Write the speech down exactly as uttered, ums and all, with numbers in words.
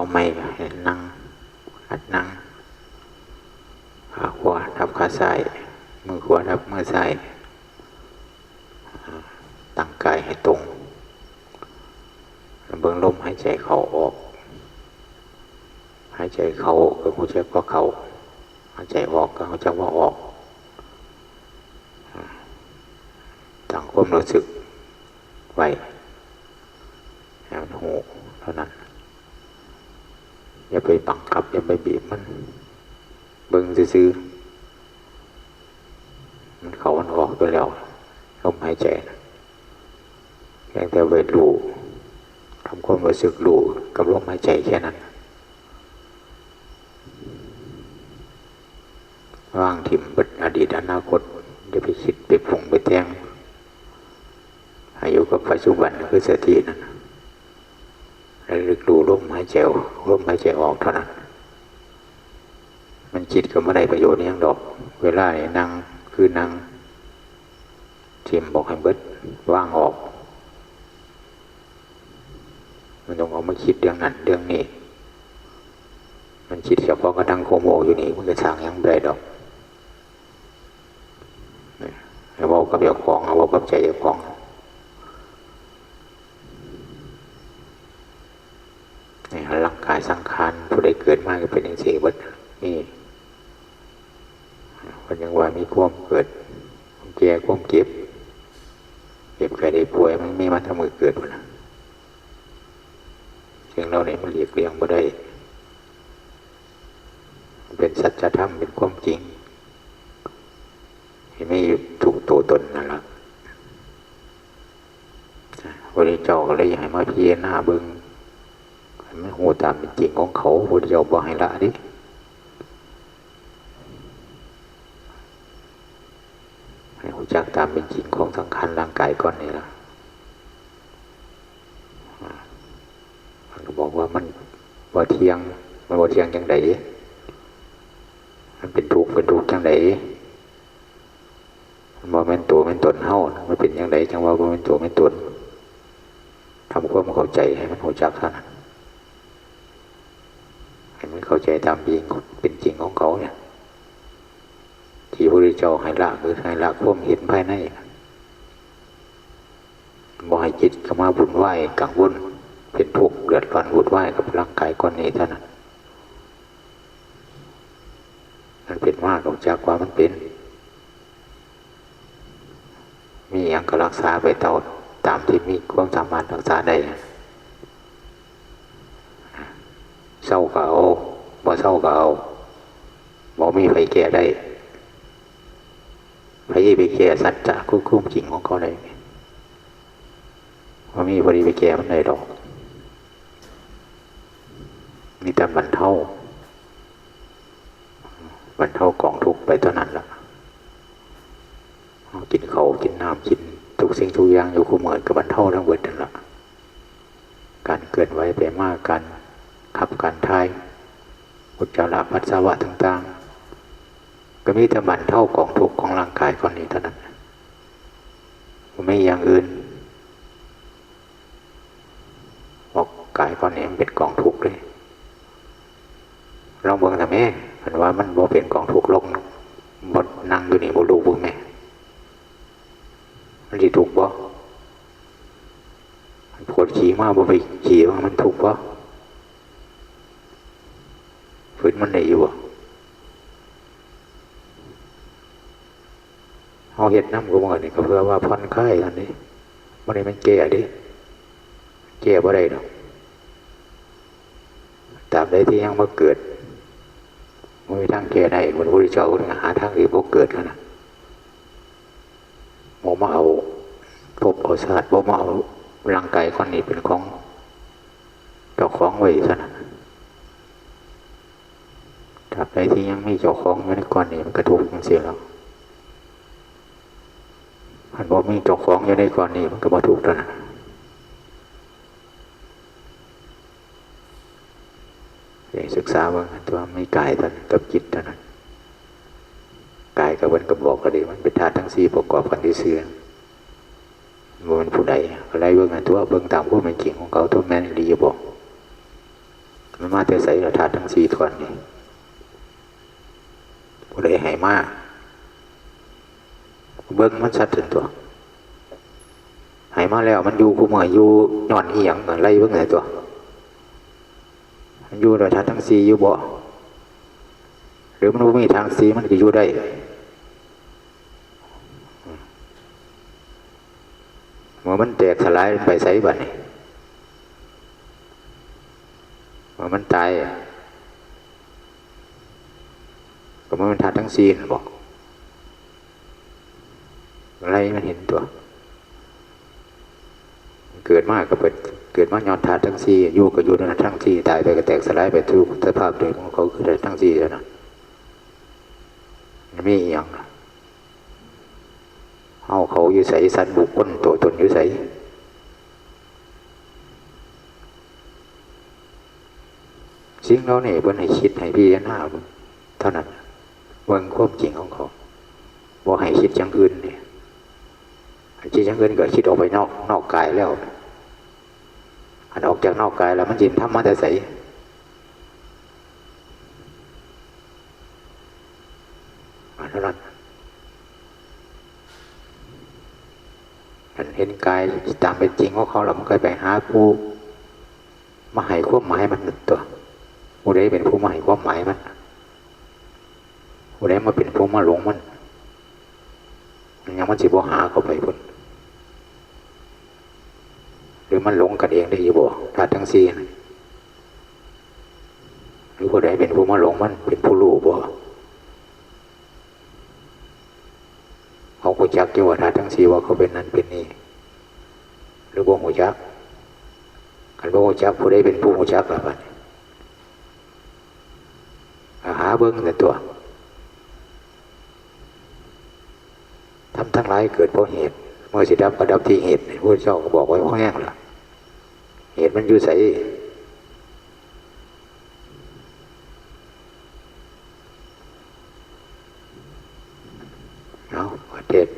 เอาไม้ให้นั่ง หัดนั่ง ขาขวาทับขาซ้าย มือขวาทับมือซ้าย ตั้งกายให้ตรง เบิ่งลมหายใจเข้าออก หายใจเข้าก็รู้จักว่าเข้า หายใจออกก็รู้จักว่าออก ตั้งความรู้สึกไว้ ให้มันรู้เท่านั้น อย่าไปบังคับ อย่าไปบีบมัน เบิ่งซื่อๆ มันเข้ามันออกอยู่แล้ว ลมหายใจนะ เพียงแต่ไปรู้ ทำความรู้สึกรู้กับลมหายใจแค่นั้น วางถิ่มเบิดอดีตอนาคต อย่าไปคิดไปปรุงไปแต่ง ให้อยู่กับปัจจุบันคือสตินั่น ระลึกรู้ลมหายใจออก ลมหายใจออกเท่านั้น มันคิดก็บ่ได้ประโยชน์หยังดอก เวลานี่นั่งคือนั่ง ถิ่มออกให้เบิด วางออก มันต้องเอามาคิดเรื่องนั้นเรื่องนี้ มันคิดเฉพาะกระทั่งความโง่อยู่นี่ มันก็สร้างหยังบ่ได้ดอก ให้เว้ากับเจ้าของ เอาเว้ากับใจเจ้าของ นี่ร่างกายสังขาร ผู้ใดเกิดมาก็เป็นจั่งซี้เบิด นี่ เพิ่นยังว่ามีความเกิด ความแก่ ความเจ็บ เจ็บไข้ได้ป่วย มันมีมาแต่มื้อเกิดพุ้นน่ะ สิ่งเหล่านี้มันหลีกเลี่ยงบ่ได้ มันเป็นสัจธรรม เป็นความจริง ที่มีอยู่ทุกตัวตนนั่นล่ะ พระพุทธเจ้าก็เลยให้มาพิจารณาเบิ่ง ให้มันรู้ตามเป็นจริงของเขา พระพุทธเจ้าบ่ให้ละเด้ ให้รู้จักตามเป็นจริงของสังขารร่างกายก้อนนี้ล่ะ อ่า มันก็บอกว่ามันบ่เที่ยง มันบ่เที่ยงจั่งใด มันเป็นทุกข์ เป็นทุกข์จั่งใด มันบ่แม่นตัวแม่นตนเฮา มันเป็นจั่งใดจั่งว่าบ่แม่นตัวแม่นตน ทำความเข้าใจให้มันรู้จักเท่านั้น ให้มันเข้าใจตามจริง เป็นจริงของเขาเนี่ย ที่พระพุทธเจ้าให้ละคือให้ละความเห็นภายใน บ่ให้จิตเข้ามาวุ่นวายกังวล เป็นทุกข์เดือดร้อนวุ่นวายกับร่างกายก้อนนี้เท่านั้น มันเป็นมาก็รู้จักว่ามันเป็น มีหยังก็รักษาไปเท่า ตามที่มีความสามารถรักษาได้ เซาก็เอา บ่เซาก็เอา บ่มีไผแก้ได้ ไผสิไปแก้สัจจะคือความจริงของเขาได้ บ่มีผู้ใดไปแก้มันได้ดอก มีแต่บรรเทา บรรเทากองทุกข์ไปเท่านั้นล่ะ เฮากินข้าวกินน้ำ กินทุกสิ่งทุกอย่างอยู่คู่มื้อก็บรรเทาทั้งเบิดนั่นล่ะ การเคลื่อนไหวไปมา การขับการถ่าย อุจจาระปัสสาวะต่างๆ ก็มีแต่บรรเทากองทุกข์ของร่างกายก้อนนี้เท่านั้น บ่มีอย่างอื่น บอกกายก้อนนี้มันเป็นกองทุกข์เลย ลองเบิ่งซะแหม คันว่ามันบ่เป็นกองทุกข์ ลองบ่นั่งอยู่นี่ บ่ลุกเบิ่งแหม มันสิทุกข์บ่? มันปวดขี้มาบ่ไปขี้ มันทุกข์บ่? ฝืนมันได้อยู่บ่? เฮาเฮ็ดนำซุมื้อนี่ก็เพื่อว่าผ่อนคลายเท่านั้นเด้ บ่ได้แม่นแก้เด้ แก้บ่ได้ดอก ตราบใดที่ยังบ่เกิด บ่มีทางแก้ได้ พระพุทธเจ้าเพิ่นก็หาทางที่บ่เกิดหั้นน่ะ บ่มาเอาภพเอาชาติ บ่มาเอาร่างกายก้อนนี้เป็นของเจ้าของไว้ซะนะ ตราบใดที่ยังมีเจ้าของอยู่ในก้อนนี้ มันก็ทุกข์จั่งซี้แหล้ว คันบ่มีเจ้าของอยู่ในก้อนนี้ มันก็บ่ทุกข์เท่านั้น ให้ศึกษาเบิ่งตัวมีกายเท่านั้นกับจิตเท่านั้น กายก็เพิ่นก็บอกก็ดี มันเป็นธาตุทั้งสี่ประกอบกันซื่อๆ บ่แม่นผู้ใด ก็ไล่เบิ่งอันตัว เบิ่งตามความเป็นจริงของเขา ตัวแม่นอีหลีอยู่บ่? มันมาแต่ไสล่ะ ธาตุทั้งสี่ท่อนนี่ ผู้ใดให้มา เบิ่งมันชัดซั่นตั๊ว ให้มาแล้วมันอยู่คู่มื้อ อยู่ย้อนอีหยัง ก็ไล่เบิ่งซั่นตั๊ว มันอยู่ด้วยธาตุทั้งสี่อยู่บ่ หรือมันบ่มีธาตุทั้งสี่มันก็อยู่ได้ เมื่อมันแตกสลาย มันไปไสบัดนี้ เมื่อมันตาย ก็มันเป็นธาตุทั้งสี่นั่นบ่ ไล่มันเห็นตั๊ว เกิดมาก็เป็น เกิดมาย้อนธาตุทั้งสี่ อยู่ก็อยู่ในธาตุทั้งสี่ ตายไปก็แตกสลายไปสู่สภาพเดิมของเขา คือธาตุทั้งสี่เท่านั้น มันมีอีหยังล่ะ เฮาเขาอยู่ไส สัตว์บุคคลตัวตนอยู่ไส สิ่งเหล่านี้เพิ่นให้คิดให้พิจารณาเท่านั้น เบิ่งความจริงของเขา บ่ให้คิดอย่างอื่นนี่ คิดอย่างอื่นก็คิดออกไปนอก นอกกายแล้ว อันออกจากนอกกายแล้วมันสิทำมาแต่ไส อันเท่านั้น อันเห็นกายตามเป็นจริงของเขาแล้ว มันก็ไปหาผู้มาให้ความหมายมันนั่นตั๊ว ผู้ใดเป็นผู้มาให้ความหมายมัน ผู้ใดมาเป็นผู้มาหลงมัน มันยังมันสิบ่หาเข้าไปพุ้น หรือมันหลงกันเองได้อยู่บ่ ธาตุทั้งสี่นั่น หรือผู้ใดเป็นผู้มาหลงมัน เป็นผู้รู้บ่ เขาฮู้จักอยู่ว่าธาตุทั้งสี่ว่าเขาเป็นนั่นเป็นนี่ หรือบ่ฮู้จัก คันบ่ฮู้จัก ผู้ใดเป็นผู้ฮู้จักล่ะบัดนี้ ก็หาเบิ่งนั่นตั๊ว ธรรมทั้งหลายเกิดเพราะเหตุ เมื่อสิดับก็ดับที่เหตุ พระพุทธเจ้าก็บอกไว้พอแห้งละ เหตุมันอยู่ไส เอา เทศน์